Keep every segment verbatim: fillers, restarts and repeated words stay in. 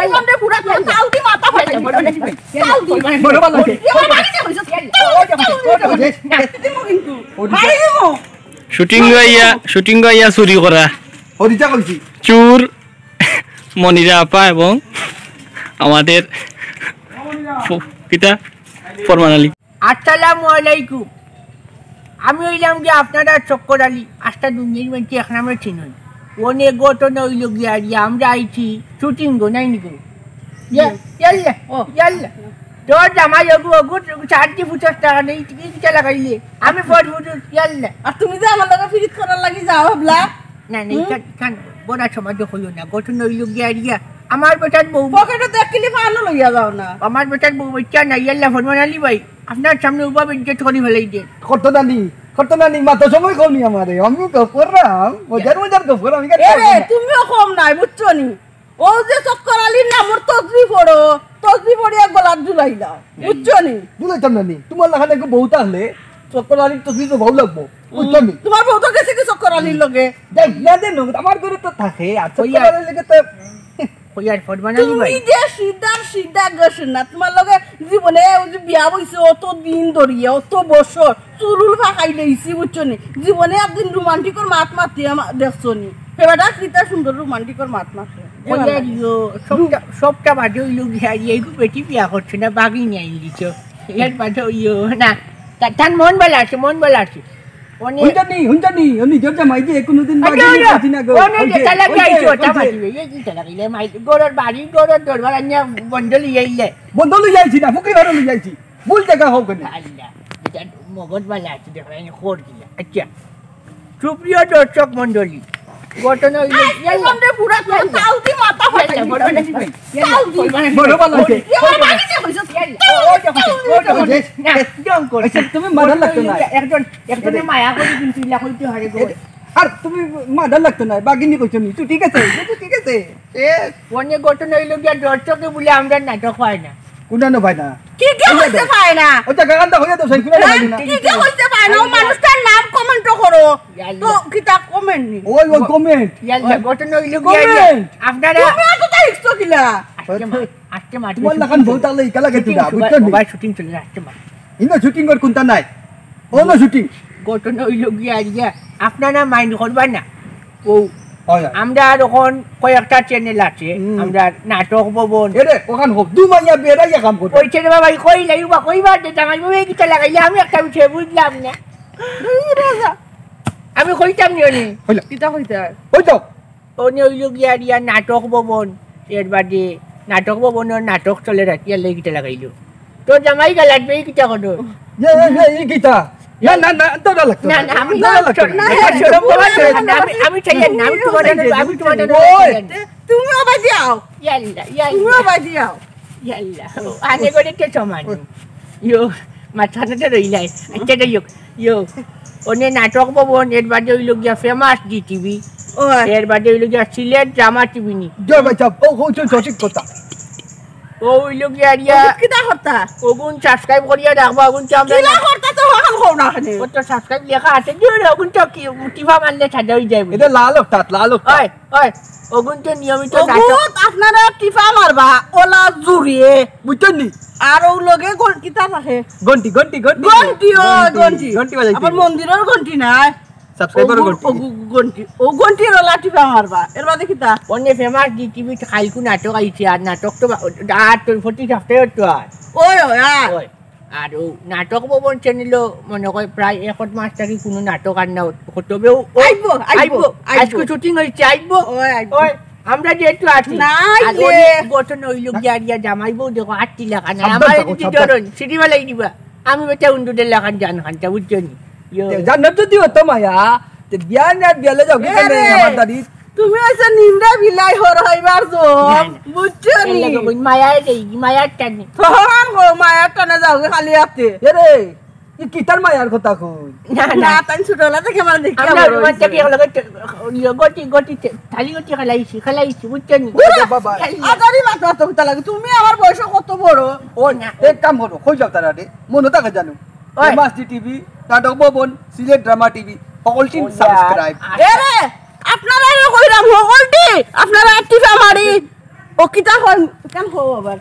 এই বন্ধে পুরা তাল দি মাথা ফাটাই দিতাম। তাল দি। বড় ভালো আছে। এবার বাড়িতে হইছে। তাল দি কিন্তু। মারি দিমু। শুটিং আইয়া, শুটিং আইয়া চুরি করা। হরিজা কইছি। চুর মনিরা আপা এবং আমাদের ফ-, কিতা? ফরমান আলী। আসসালামু আলাইকুম। আমি অইলাম গিয়া আপনারার চক্কর আলী, আস্তা দুনিয়ার মাঝে এক নামে চিনইন। অনে ঘটনা অইলো গিয়া আর ইয়া, আমরা আইছি শুটিং গো, নাইনি গো? ইয়া, ইয়াল্লা, ও। ইয়াল্লা। তোর জামাই অগু, অগু, চার দি পঞ্চাশ টাকা নেই, তুই কিতা লাগাইলে? আমি ফট ফুটুস, ইয়াল্লা। আর তুমি যে আমার লগে ফিরিত করার লাগি যাও, হবলা? না, না, হুম? ইখান, ইখান বড় সমাজে হইও না। ঘটনা অইলো গিয়া আর ইয়া, আমার বেটার বউ পকেটে তো এক কিলি পানও লইয়া যাও না। আমার বেটার বউ বাচ্চা নাই, ইয়াল্লা ফরমান আলী ভাই। আপনার সামনে উবা বেইজ্জত করি ফেলাই দে। করতো না নি, করতো না নি, মাতো সময় কম নি আমারে। আমি গফ কররাম, মজার মজার গফ কররাম, আমি এ রে, তুমিও কম নাই, বুঝছো নি? ও যে চক্কর আলীর নামর তসবি পড়ো, তসবি পড়িয়া গলাত ঝুলাইলাও, বুঝছো নি? ঝুলাইতাম না নি, তোমার লাখান একটু বউ থাকলে চক্কর আলীর তসবি তো ভালো লাগবো, বুঝছো নি? তোমার বউ তো গেছে কি চক্কর আলীর লগে? দেখ, না দে, নগদ আমার ঘরে তো থাকে, আর চক্কর আলীর লগে তো কইয়ার ফরমান আলী ভাই। তুমি যে সিধা সিধা গেছো না, তোমার লগে জীবনে ওই যে বিয়া বইছে, অত দিন ধরিয়া, অত বছর, চুরুল ফাঁকাই লইছি, বুঝছো নি? জীবনে একদিন রোমান্টিকর মাত মাতি আমা-, দেখছো নি? হে বেটা, কিতা সুন্দর রোমান্টিকর মাত মাতে। কইয়ার ইয়ো, সবটা, সবটা বাদে অইলো গিয়া, এই বেটি বিয়া করছে না, বাগি নিয়ে আইন দিছ। এর বাদে অইলো না, তা-, তার মন ভালা আছে, মন ভালা আছে। অনে হুনছনি, হুনছনি, ও নিজর জামাই যে কোনোদিন আচ্ছা, বাগি নিয়ে আচ্ছা। আইছি না গো। অনে যে ওই যে, তালাক ওই যে, আইছে, ওটা ওই যে। মাতিবে। এই কি তালাক আইলে? মাই-, গরর বাড়ি, গরর দরবার আনিয়া বন্ধ লইয়া আইলে। বন্ধ লইয়া আইছি না, ফুকি ঘরে লইয়া আইছি। ভুল জায়গা হোক না। আল্লাহ, এটা মগজ বালা আছে, দেখো, এই খোর দিলা। আচ্ছা, সুপ্রিয় দর্শক মণ্ডলী, ঘটনা হইল, এই ইয়াল্লা। বন্ধে পুরা ইয়াল্লা। তাল দি মাথা ফাটাই ইয়াল্লা, দিলাম। ঘটনা কি ভাই? ইয়াল্লা, তাল দি। ঘটনা কি ভাই? বড় ভালো আছে। ইয়াল্লা, বাড়িতে হইছে। ইয়াল্লা, ও, ও, দেখো, ও, দেখো, ওই যে, না, জম কর। আচ্ছা, তুমি মারার লাগতো না। একজন, একজনে মায়া করে কিন্তু ইলা কইতে হারে গো। আর তুমি মারার লাগতো না, বাগিনী কইছো নি? তো ঠিক আছে, তো ঠিক আছে। এ, অনে ঘটনা হইল গিয়া দর্শকে বলে আমরা নাটক হয় না। কোনটা নো ভাই না? কি কে হইছে পায় না? ওই জায়গা গানটা হইয়া তো সেই কোনটা না, ভাই না। কি কে হইছে পায় না? ও মানুষটার নাম কমেন্ট করো। ইয়াল্লা। তো কিতা কমেন্ট নি? ওই, ওই কমেন্ট। ইয়াল্লা, ঘটনা হইল গিয়া কমেন্ট। আপনারা তুমিও তো তাই ইচ্ছো কিলা? আজকে মা-, আজকে মাত্র তোমার লাখান শুটিং বউ চলে। তাহলে ইকা লাগে শুটিং তুই না, চলে, বুঝছো নি? মোবাইল শুটিং চলে, আজকে মা-, ইনো শুটিং কর কোনটা নাই? ও না শুটিং। ঘটনা হইল গিয়া আর গিয়া, আপনারা মাইন্ড করবা না। ও, হয়, হয়। আমরা আর এখন কয়েকটা চ্যানেল আছে, হুম। আমরা নাটক ভবন। এরে, ওখান হোক, দু মাইয়া বেড়াইয়া কাম করবে। ওই চ্যানেল বাবা, কই লাইবা, কইবা, যে জামাই বাবা, এই গীতা লাগাইলে আমি একটা উঠে বুঝলাম না। এই রাজা। আমি কইতাম নি অনে। হইল। কিতা কইতা? ওই তো। অনে হইল গিয়া আর ইয়া নাটক ভবন, এর বাদে নাটক ভবনর নাটক চলে রাখি, আর লাই গীতা লাগাইল। তোর জামাই গালাত বে, এই কিতা করো? এ, এ, এ, এই কিতা? না, না, না, তোরা লাগতো না, না। না, আমি তোরা লাগতো না। না, না, শরম করার দরকার না, আমি, আমি চাই না, আমি তোমার জন্য, আমি তোমার জন্য ওই। চাই না। তুমিও বাজি আও। ইয়াল্লা, ইয়াল্লা। তুমিও বাজি আও। ইয়াল্লা। আনে করে কে সমান? ইয়ো, মাথা তো রইলাই। আচ্ছা, যাই হোক। ইয়ো, অনে নাটক ভবন, এর বাদে হইল গিয়া ফেমাস জি টিভি। ওই। এর বাদে হইল গিয়া সিলেট ড্রামা টিভি নি। জয় ভাই সাহেব, ও, ও, ও, সঠিক কথা। ও হইল গিয়া আর ইয়া। ওগুন কিতা করতা? ওগুন সাবস্ক্রাইব করিয়া রাখবা, ওগুন তো আমরা কিলা করতা তো হকাল কও না কেনে? ও তো সাবস্ক্রাইব লেখা আছে, যে ওগুন তো কি টিপা মারলে সাদা হয়ে যায়। এটা লাল অর্থাৎ, লাল অর্থাৎ। ওই, ওই, ওগুন তো নিয়মিত নাটক। ওগুন আপনারা টিপা মারবা, ওলা জুড়িয়ে। বুঝছেন নি? আর ও লগে ঘন্টিটা থাকে। ঘন্টি, ঘন্টি, ঘন্টি। ঘন্টি, ও, ঘন্টি। ঘন্টি বাজাইতে আবার হইব। মন্দিরের ঘন্টি নাই। সাবস্ক্রাইব করো ও ঘন্টি। ও ঘন্টি, ও ঘন্টি ওলা টিপা মারবা। এর বাদে কিতা? অনে ফেমাস জি টিভি খাইলকু নাটক আইছে, আর নাটক তো বা-, আর তো প্রতি সপ্তাহে তো আর। ওই, ওই, আর। ওই। আর ও নাটক ভবন চ্যানেলও মনে হয় প্রায় এক মাস থাকি কোনো নাটক আর না হত-, হতো। তবে ও, ও আইবো, আইবো, আইবো, আইবো। আজকে শুটিং হইছে, আইবো। ওই, আইবো। ওই, আমরা যেহেতু আছি, না আর আইলে। অনেক ঘটনা হইল গিয়া আর গিয়া জামাই বউ দেখো আটটি লেখা নাই। সাবধান আমার থাকো, যদি সাবধান। ধরুন, সিটি বেলাই দিবা, আমি বেটা উন্ডুদের লেখান জান খানটা, বুঝছো নি? ইয়ো। তে জান্নাত যদি হতো মায়া, তে বিয়া না বিয়ালে যাও, এ কেন রে, আমার দাদি? তুমি হইছো নিমরা বিলাই হর হইবার জম, না, না। বুঝছো নি? এর লগে বই মায়ায় দেই, মায়ার টানে। তখন গো মায়ার টানে যাও খালি হাতে। এ রে, ই কিতার মায়ার কথা কই? না, না। না, তাই ছোটবেলা থেকে আমার দেখি আমরা আমার রোমান্স হইছে। এক লগে তে-, ইয়ে, গটি, গটি তে-, থালি গটি খেলাইছি, খেলাইছি, বুঝছো নি? ওরে বাবা। খেলাই। আজারি মাত মাত কথা লাগে। তুমি আমার বয়সে কত বড়? ও, না। এক কাম করো, কই যাও তারা রে? মনে থাকে জানো? ওই। ফেমাস জি টিভি, নাটক ভবন, সিলেট ড্রামা টিভি, হকলটিন ওই সাবস্ক্রাইব। আর এ রে, আপনারা রে কইরাম হকলটি, আপনারা টিপা মারি। ও কিতা কয়? কেন কও আবার?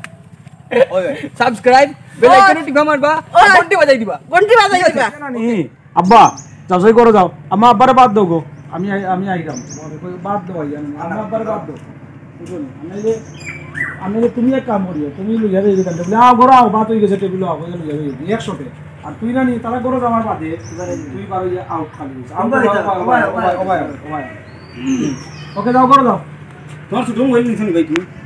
সাবস্ক্রাইব, বেল আইকন টিপা মারবা, ঘন্টি বাজাই দিবা। ঘন্টি বাজাই দিবা। না নি? আব্বা, যাও, যাই করো যাও। আমার আব্বারে বাদ দাও গো। আমি আই- আমি আইরাম। বাদ দাও, আইয়া আমি। আমার আব্বারে বাদ দাও। বুঝছো নি? আমি যে আমি যে তুমি এক কাম করিও, তুমি লইয়া যাই যেখান থেকে। আও ঘরো আও, ভাত হয়ে গেছে, টেবিল আও, লইয়া যাই একশোতে। আর তুই না নি, তারা ঘরো যাওয়ার বাদে তুই বারো ইয়া আউট খালি হইছে। আও, ওবায়, ওবায়, ওবায়, ওবায়, ওবায়, ওবায়, ওবায়। ওবায়। ওকে, যাও, ঘরো যাও। তোমার ছোট মোবাইল নিছো নি ভাই তুমি?